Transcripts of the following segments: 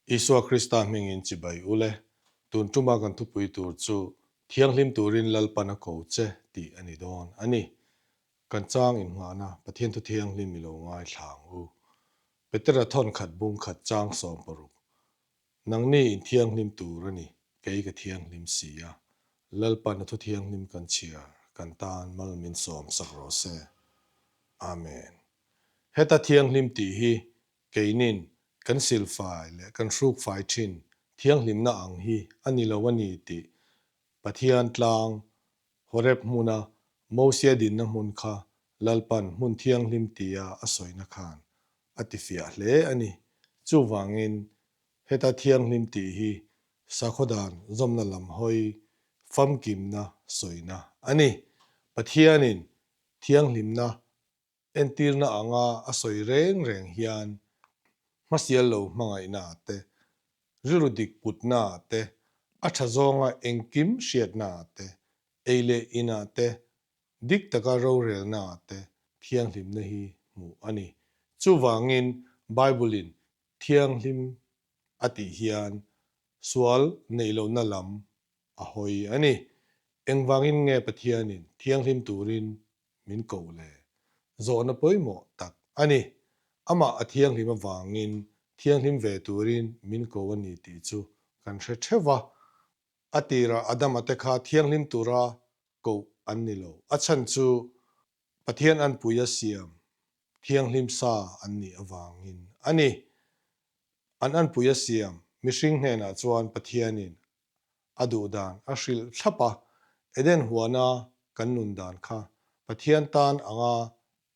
Isua Krista hmingin chibai ule, tun tuma kan thupui tur chu Thianghlim turin Lalpan a ko che tih a ni dawn a ni. Kan chang innghahna Pathian thu thianghlim i lo ngaithla ang u. Petera thawn khat bung khat chang 16. Nangni in thianghlim tur a ni, kei ka thianghlim si a. Lalpan a thu thianghlim kan chhiar, kan tan mal min sawm sak rawh se. Amen. Heta thianghlim tih hi keinin kan silfai leh kan hrukfai thin thianghlimna ang hi a ni lo a ni tih Pathian tlang Horeb hmuna Mosia dinna hmun kha Lalpan hmun thianghlim tia a sawina khan a tifiah hle a ni. Chuvangin heta thianghlim tih hi sakhaw dan zawmna lam hawi famkimna sawina a ni. Pathianin thianghlimna Entirna anga a sawi reng reng hian hmasial lo hmangaihna te, rilru dik putna te, a tha zawnga engkim hriatna te, ei leh inah te, dik taka rorelna te thianghlimna hi hmuh a ni. Chuvangin Bible-in thianghlim a tih hian sual neih lohna lam a hawi a ni. Engvangin nge Pathianin thianghlim turin min koh le? Zawhna pawimawh tak a ni. Amah a thianghlim avangin thianghlim ve turin min ko a ni tih chu kan hre theuh va. A tirah Adama te kha thianghlim tura koh an ni lo. A chhan chu Pathian anpui a siam thianghlim sa an nih avangin a ni. An anpui a siam mihring hnenah chuan Pathianin a duh dan a hrilh thlap a, Eden huana kan nun dan kha Pathian tan anga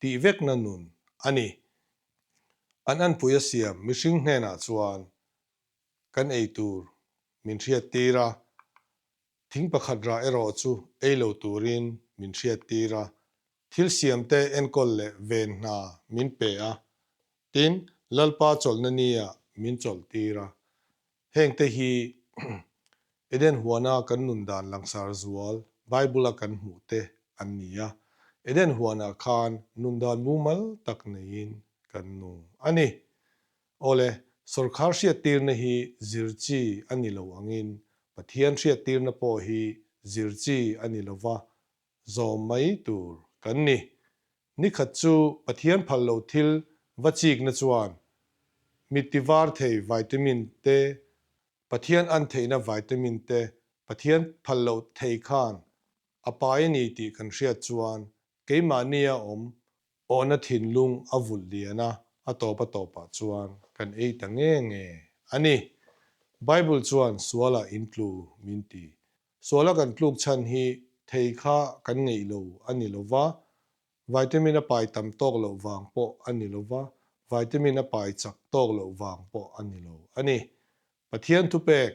tih vekna nun a ni. An anpui a siam mihring hnenah chuan kan ei tur min hriat tir a, thing pakhat rah erawh chu ei lo turin min hriat tir a, thil siamte enkawl leh ven hna min pe a, tin, Lalpa chawlhna nia min chawlh tir a. Hengte hi Eden huana kan nun dan langsar zual Bible-a kan hmuh te an ni a. Eden huanah khan nun dan mumal tak neiin kan nung a ni. Awle, sawrkhar hriattirna hi zir chi a ni lo angin Pathian hriattirna pawh hi zir chi a ni lova, zawm mai tur kan ni. Nikhat chu Pathian phal lo thil va chikna chuan mit ti var thei vitamin te, Pathian an theihna vitamin te Pathian phal loh thei khan a pai a ni tih kan hriat chuan keimahnia awm awhna thinlung a vulh lian a, a tawp a tawpah chuan kan ei ta nge nge a ni. Bible chuan sualah in tlu min ti. Suala kan tluk chhan hi thei kha kan ngeih lo a ni lo va, vitamin a pai tam tawk loh vang pawh a ni lo va, vitamin a pai chak tawk loh vang pawh a ni lo a ni. Pathian thupek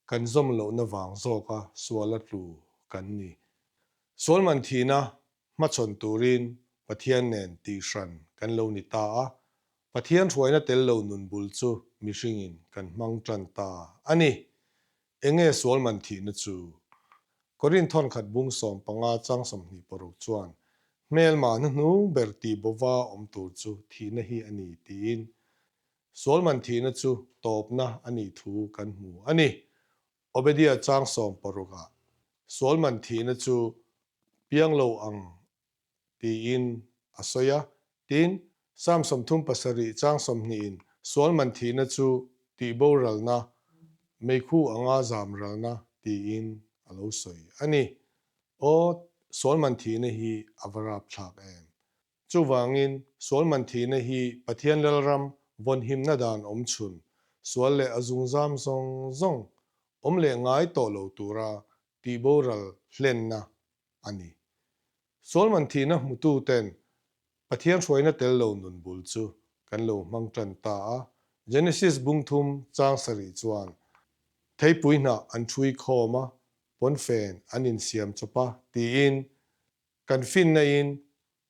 kan zawm lohna vang zawka suala tlu kan ni. Sual man thihna hmachhawn turin Pathian nen tihhran kan lo ni ta a, Pathian hruaina tel lo nun bul chu mihringin kan hmang tan ta a ni. Enge sual man thihna chu? Korinth thawnkhat bung 15 chang 26 chuan, Hmelma hnuhnung ber tih bova awm tur chu thihna hi a ni tiin sual man thihna chu tawpna a nih thu kan hmu a ni. Obedia chang 16 ah sual man thihna chu piang lo ang tiin a sawi a. Tin, Psalm 37 chang 20 in sual man thihna chu tihboralna, meikhu anga zamralna tiin a lo sawi a ni. Aw, sual man thihna hi a va rapthlak em! Chuvangin, sual man thihna hi Pathian Lalram vawnhimna dan awm chhun, sual leh a zungzam zawng zawng awm leh ngai tawh lo tura tihboral hlenna a ni. Sual man thihna hmutu ten Pathian hruaina tel lo nun bul chu kan lo hmang tan ta a. Genesis bung thum chang sarih chuan theipui hnah an ṭhui khawm a, pawnfen an insiam chawp a tiin kan finna in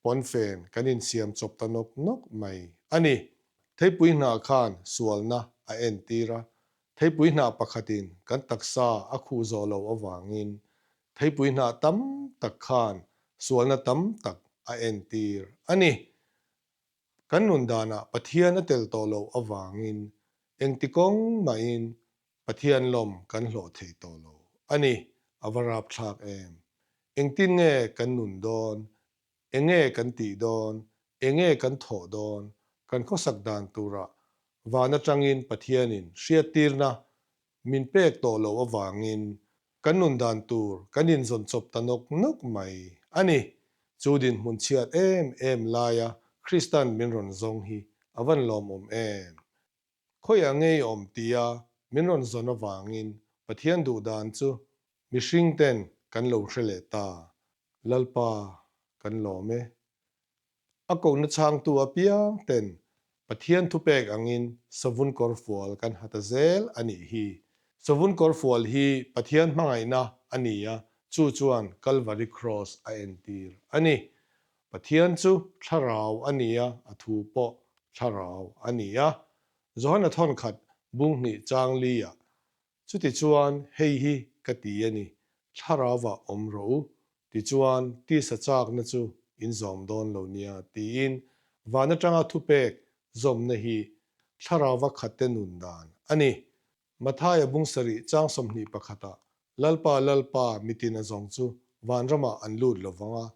pawnfen kan insiam chawp ta nawk nawk mai a ni. Theipui hnah khan sualna a entir a, theipui hnah pakhatin kan taksa a khuh zawh loh avangin Theipui hnah tam tak khan sualna tam tak a entir a ni. Kan nun danah Pathian a tel tawh loh avangin Engti kawng mahin Pathian lawm kan hlawh thei tawh lo a ni, a va rapthlak em. Engtin nge kan nun dawn? Enge kan tih dawn? Enge kan thawh dawn? Kan khawsak dan turah van atangin Pathianin hriattirna min pek tawh loh avangin kan nun dan tur kan inzawn chawp ta nawk nawk mai a ni. Chu dinhmun chhiat em em laia Kristan min rawn zawng hi a van lawmawm em? Khawiah ngei awm tia min rawn zawn avangin Pathian duh dan chu mihring ten kan lo hre leh ta. Lalpa kan lawm e. A kohna chhangtu apiang ten Pathian thupek angin savun kawrfual kan ha ta zel a nih hi. Savun kawrfual hi Pathian hmangaihna a ni a, chu chuan Kalvari Kraws a entir a ni. Pathian chu thlarau a ni a, a thu pawh thlarau a ni a. Johana thawnkhat bung hnih chang li ah, Chutichuan hei hi ka ti a ni, thlarauah awm rawh u, tichuan tisa chakna chu in zawm dawn lo nia, tiin van atanga thupek zawmna hi thlarauva khatte nun dan a ni. Mathaia bung sarih chang 21 ah, Lalpa, Lalpa, mitin a zawng chu vanramah an lut lo vang a,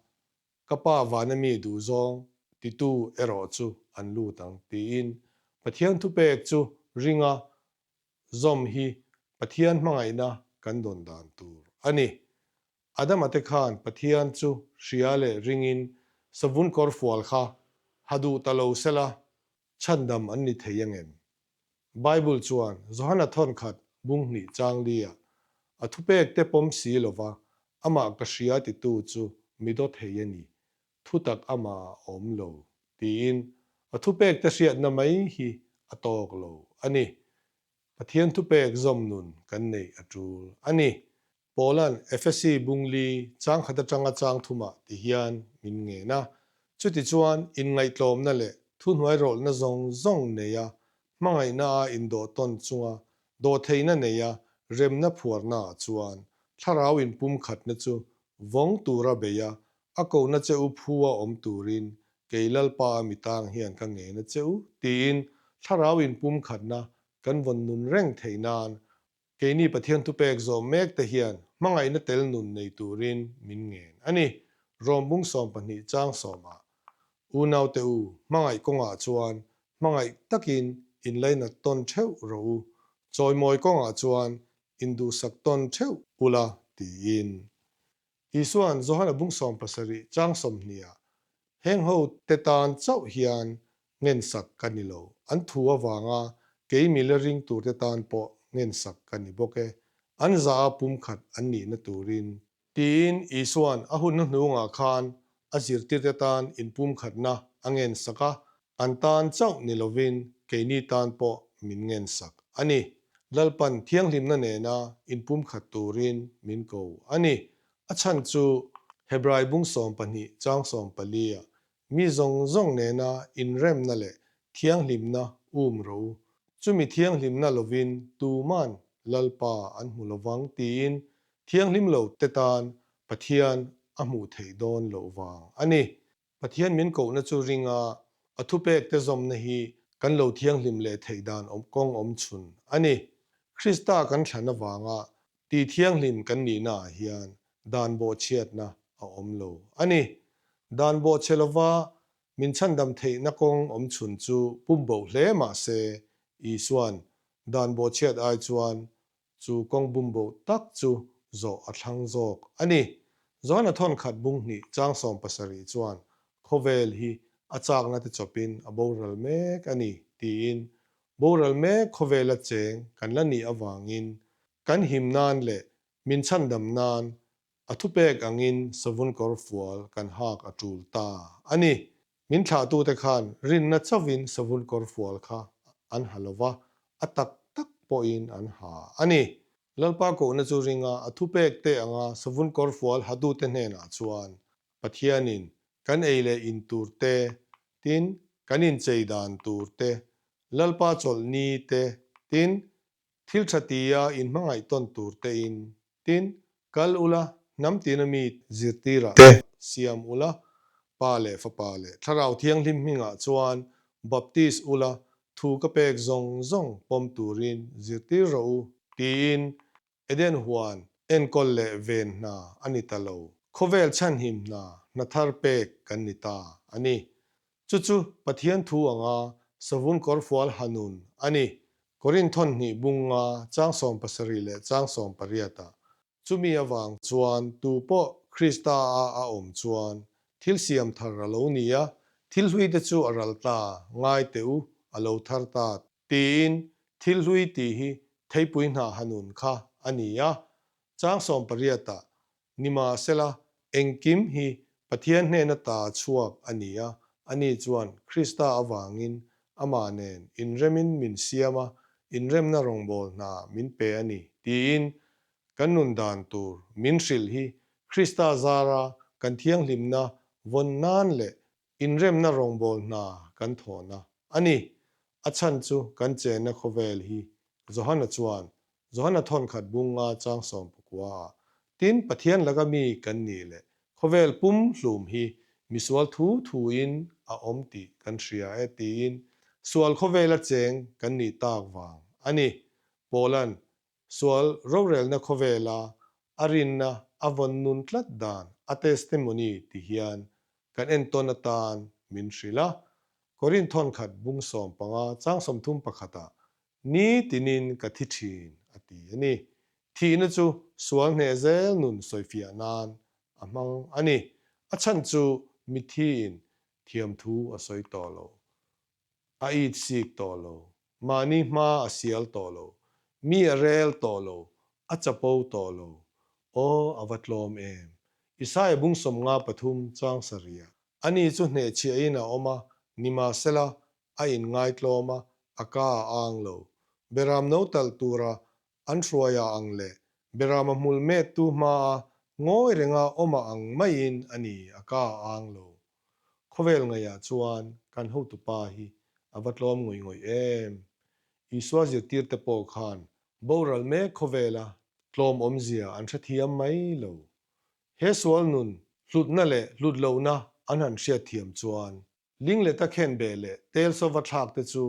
Ka Pa vana mi duhzawng titu erawh chu an lut ang, tiin Pathian thupek chu ringa zawm hi Pathian hmangaihna kan dawn dan tur a ni. Adama te khan Pathian chu hria leh ringin savun kawrfual kha ha duh ta lo sela chhandam an ni thei angem? Bible chuan Johana thawnkhat bung hnih chang li-ah, A thupek te pawm si lova amah ka hria titu chu mi daw thei a ni, thutak amah a awm lo, tiin a thupek te hriatna mai hi a tawk lo a ni. Pathian thupek zawm nun kan neih a tul a ni. Paula'n Efesi bung li chang khat atanga chang thumah ti hian min ngen a, chutichuan inngaihtlawmna leh thuhnuairawlhna zawng zawng neia hmangaihna a indawh tawn chunga dawhtheihna neia remna phuarnaah chuan thlarau inpumkhatna chu vawng tura beia a kohna che u phu a awm turin kei Lalpa a mitang hian ka ngen a che u tiin thlarau inpumkhatna kan vawn nun reng theih nan Keini Pathian thupek zawm mek te hian hmangaihna tel nun nei turin min ngen a ni. Rom bung 12 chang sawmah, Unaute u, hmangaih kawngah chuan hmangaih takin inlainat tawn theuh rawh u, chawimawi kawngah chuan induhsak tawn theuh ula tiin. Isua'n Johana bung 70 chang 20 ah, Heng ho te tan chauh hian ngensak ka ni lo, an thu avanga kei mila ring turte tan pawh ngensak ka ni bawk e, an za a pumkhat an nihna turin. Tiin Isua'n a hun hnuhnungah khan a zirtirte tan inpumkhatna a ngensak a, an tan chauh ni lovin keini tan pawh min ngensak a ni. Lalpan thianghlimna nena inpumkhat turin min ko a ni. A chhan chu Hebrai bung 12 chang 14 ah Mi zawng zawng nena inremna leh thianghlimna um rawh u. Chumi thianghlimna lovin tuman Lalpa an hmu lovang tiin thianghlim lo te tan Pathian a hmuh theih dawn loh vang a ni. Pathian min kohna chu ringa a thupek te zawmna hi kan lo thianghlim leh theih dan awm kawng awm chhun a ni. Krista kan thlan avanga tih thianghlim kan nihna ah hian dan bawhchhiatna a awm lo a ni. Dan bawhchhe lova min chhandam theihna kawng awm chhun chu pumboh hle mah se, Isua'n dan bawhchhiat ai chuan chu kawng bumboh tak chu zawh a thlang zawk a ni. Johana thawnkhat bung hnih chang 70 chuan khawvel hi a chakna te chawpin a boral mek a ni tiin boral mek khawvela cheng kan la nih avangin kan him nan leh Min chhandam nan a thupek angin savun kawr fual kan hak a tul ta a ni. Min thlahtute khan rinna chauhin savun kawr fual kha an ha lo va, a tak tak pawhin an ha a ni. Lalpa kohna chu ringa a thupek te anga savun kawr fual hatute hnenah chuan Pathianin kan ei leh in tur te, tin, kan inchei dan tur te, Lalpa chawlhni te, tin, Thil tha tia inhmangaih tawn tur tein, tin, kal ula, hnam tina mi zirtirah te siam ula, Pa leh Fapa leh Thlarau Thianghlim hmingah chuan baptis ula. Thu ka pek zawng zawng pawm turin zirtir rawh u, tiin Eden huan enkawl leh ven hna a ni ta lo. Khawvel chhanhim hna hna thar pek kan ni ta a ni. Chu chu Pathian thu anga savun kawrfual ha nun a ni. Korinth hnih bunga chang 70 leh chang 18 ah Chumi avang chuan tu pawh Krista a a awm chuan thil siam thar a lo ni a, thil hlui te chu a ral ta, ngai teh u, a lo thar ta tiin thil hlui tih hi theipui hnah ha nun kha a ni a. Chang 18 ah Nimahsela, engkim hi Pathian hnena ta chhuak a ni a, ani chuan Krista avangin amah nen inremin min siam a, inremna rawngbâwl hna min pe a ni, tiin kan nun dan tur min hrilh hi Krista zara kan thianghlimna vawn nan leh inremna rawngbâwl hna kan thawhna a ni. A chhan chu kan chenna khawvel hi Johana chuan Johana thawnkhat bunga chang 19 ah, Tin, Pathian laka mi kan nih leh khawvel pum hlum hi misual thu thuin a awm tih kan hria e tiin sual khawvela cheng kan nih tak vang a ni. Paula'n sual rorelna khawvela a rinna a vawn nun tlat dan a testimony ti hian kan entawn atan min hrilh a. Korinth thawnkhat bung 15 chang 31 ah Ni tinin ka thi thin, a ti a ni. Thihna chu sual hneh zel nun sawifiah nan a hmang a ni. A chhan chu mithiin thiamthu a sawi tawh lo, a it sik tawh lo, mahni hma a sial tawh lo, mi a rel tawh lo, a chapo tawh lo. Aw, a va tlawm em! Isaia bung 53 chang sarih ah ani chu hnehchhiahin a awm a, nimahsela a inngaitlawm a, a ka a ang lo. Beram no talh tura an hruai a ang leh beram a hmul mettu hmaa ngawi renga awm a ang maiin a ni, a ka a ang lo. Khawvel ngaihah chuan kan hotupa hi a va tlawm ngawih ngawih em! Isua zirtirte pawh khan boral mek khawvela tlawm awmzia an hrethiam mai lo. He sual nun hlutna leh hlut lohna an han hriatthiam chuan Lingleta khenbeh leh telsawva thlak te chu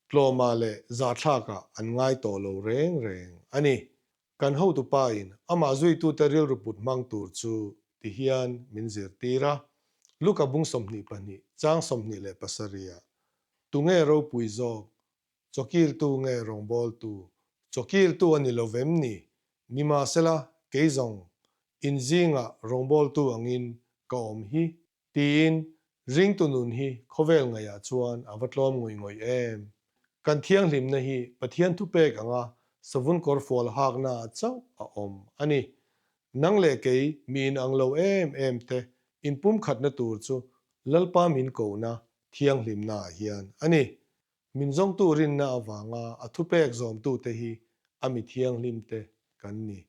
tlawma leh zahthlakah an ngai tawh lo reng reng a ni. Kan hotupa in amah zuitute rilru put hmang tur chu ti hian min zirtir a, Luka bung 22 chang 27 ah, Tunge ropui zawk, chawkiltu nge rawngbawltu? Chawkiltu a ni lo vem ni? Nimahsela, kei zawng in zingah rawngbawltu angin ka awm hi. Tiin, ringtu nun hi khawvel ngaihah chuan a va tlawm ngawih ngawih em? Kan thianghlimna hi Pathian thupek anga savun kawrfual haknaah chauh a awm a ni. Nang leh kei mi inang lo em em te inpumkhatna tur chu Lalpa min kohna thianghlimnaah hian a ni. Min zawngtu rinna avanga a thupek zawmtute hi a mi thianghlimte kan ni.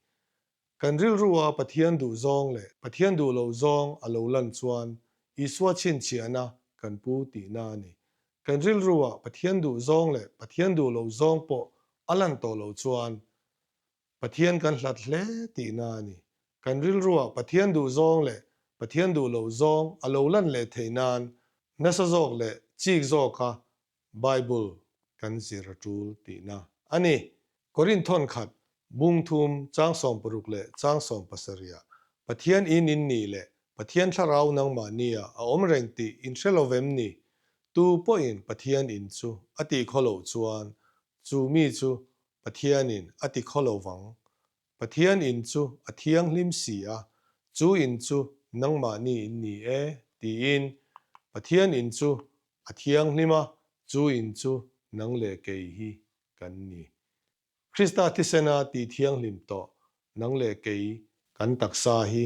Kan rilrua Pathian duh zawng leh Pathian duh loh zawng a lo lan chuan Isua chhinchhiahna kan pu tihna a ni. Kan rilrua Pathian duh zawng leh Pathian duh loh zawng pawh a lan tawh loh chuan Pathian kan hlat hle tihna a ni. Kan rilrua Pathian duh zawng leh Pathian duh loh zawng a lo lan leh theih nan nasa zawk leh chik zawka Bible kan zir a tul tihna a ni. Korinth thawnkhat, bung thum, chang 60 leh chang 70 ah Pathian in in nih leh Pathian thlarau nangmahni ah a awm reng tih in hre lo vem ni? Tu pawhin Pathian in chu a tih khaw loh chuan chu mi chu Pathianin a ti khaw lo vang. Pathian in chu a thianghlim si a, chu in chu nangmahni in ni e, tiin Pathian in chu a thianghlim a, chu in chu nang leh kei hi kan ni. Krista thisena tih thianghlim tawh nang leh kei kan taksa hi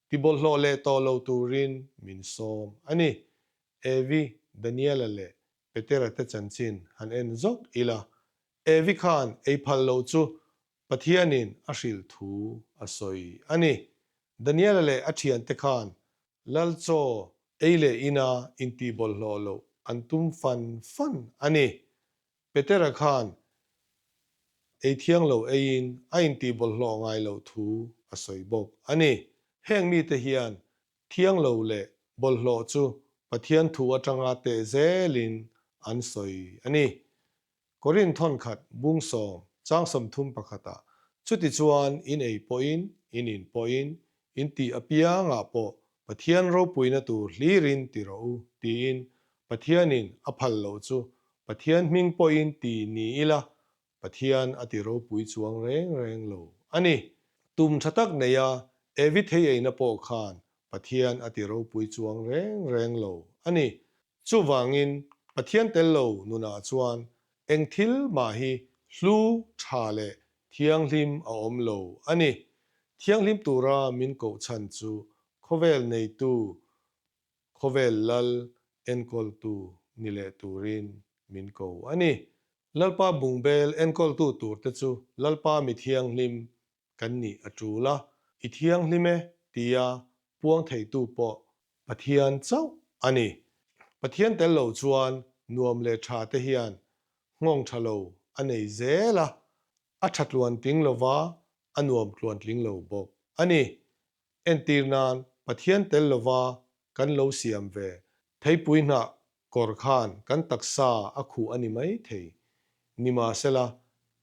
tibawlhhlawh leh tawh lo turin min sawm a ni. Evi, Daniela leh Petera te chanchin han en zawk ila, Evi khan ei phal loh chu Pathianin a hrilh thu a sawi a ni. Daniela leh a thiante khan Lal chaw ei leh ina intihbawlhhlawh loh an tum fan fan a ni. Petera khan ei thiang lo eiin a intihbawlhhlawh ngai loh thu a sawi bawk a ni. Heng mite hian thiang lo leh bawlhhlawh chu Pathian thu atanga teh zelin an sawi a ni. Korinth thawnkhat bung sawm chang 30 pakhatah, Chutichuan in ei pawhin, in in pawhin, in tih apiangah pawh Pathian ropuina tur hlirin ti rawh u, tiin Pathianin a phal loh chu Pathian hming pawhin ti ni ila Pathian a ti ropui chuang reng reng lo a ni. Tum tha tak neia Evi thei eina pawh khan Pathian a ti ropui chuang reng reng lo a ni. Chuvangin Pathian tel lo nunah chuan eng thil mah hi hlu, tha leh thianghlim a awm lo a ni. Thianghlim tura min koh chhan chu khawvel neitu Khawvel lal enkawltu ni leh turin min ko a ni. Lalpa bungbel enkawltu turte chu Lalpa mi thianghlim kan nih a tul a, i thianghlim e tia puang theitu pawh Pathian chauh a ni. Pathian tel lo chuan nuam leh tha te hian nghawng tha lo a nei zel a, a tha tluan tling lova a nuam tluan tling lo bawk a ni. Entir nan, Pathian tel lova kan lo siam ve theipui hnah kawr khan kan taksa a khuh a ni mai thei. Nimahsela,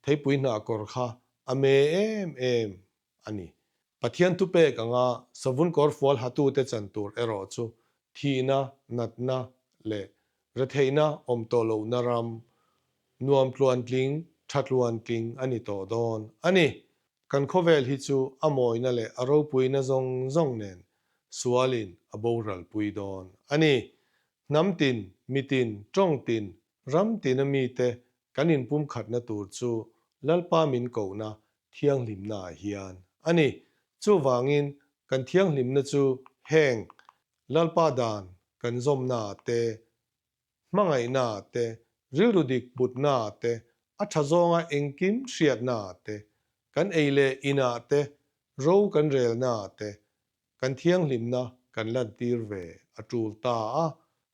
theipui hnah kawr kha a me em em a ni. Pathian thupek anga savun kawr fual hatute chan tur erawh chu thihna, natna leh retheihna awm tawh lohna ram, nuam tluantling, tha tluantling a ni tawh dawn a ni. Kan khawvel hi chu a mawina leh a ropuina zawng zawng nen sualin a boralpui dawn a ni. Hnam tin, mi tin, tawng tin, ram tina mite kan inpumkhatna tur chu Lalpa min kohna thianghlimnaah hian a ni. Chuvangin kan thianghlimna chu heng Lalpa dan kan zawmnaah te, Hmangaihna te, rilru dik putna te, a tha zawnga engkim hriatna te, kan ei leh inah te, ro kan relna te, kan thianghlimna kan lantir ve a tul ta a,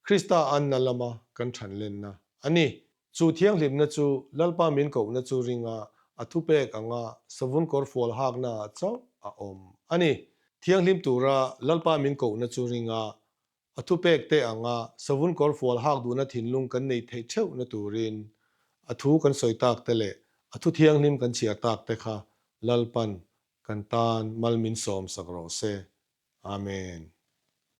Krista anna lama kan thanlenna a ni. Chu thianghlimna chu Lalpa min kohna chu ringa a thupek anga savun kawr fual hakna ah chauh a awm a ni. Thianghlim tura Lalpa min kohna chu ringa A thupek te anga savun kawr fual hak duhna thinlung kan nei theih theuhna turin a thu kan sawi tak te leh a thu thianghlim kan chhiar tak te kha Lalpan kan tan mal min sawm sak rawh se. Amen.